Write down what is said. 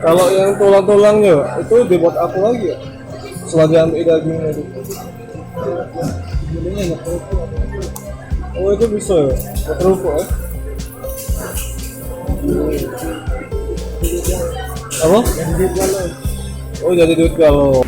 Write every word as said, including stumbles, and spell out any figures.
Kalau yang tulang-tulangnya itu dibuat apa lagi ya? Setelah diambil dagingnya itu. Oh, itu bisa ya? Buat kerupuk ya? Apa? Oh, jadi duit kalau.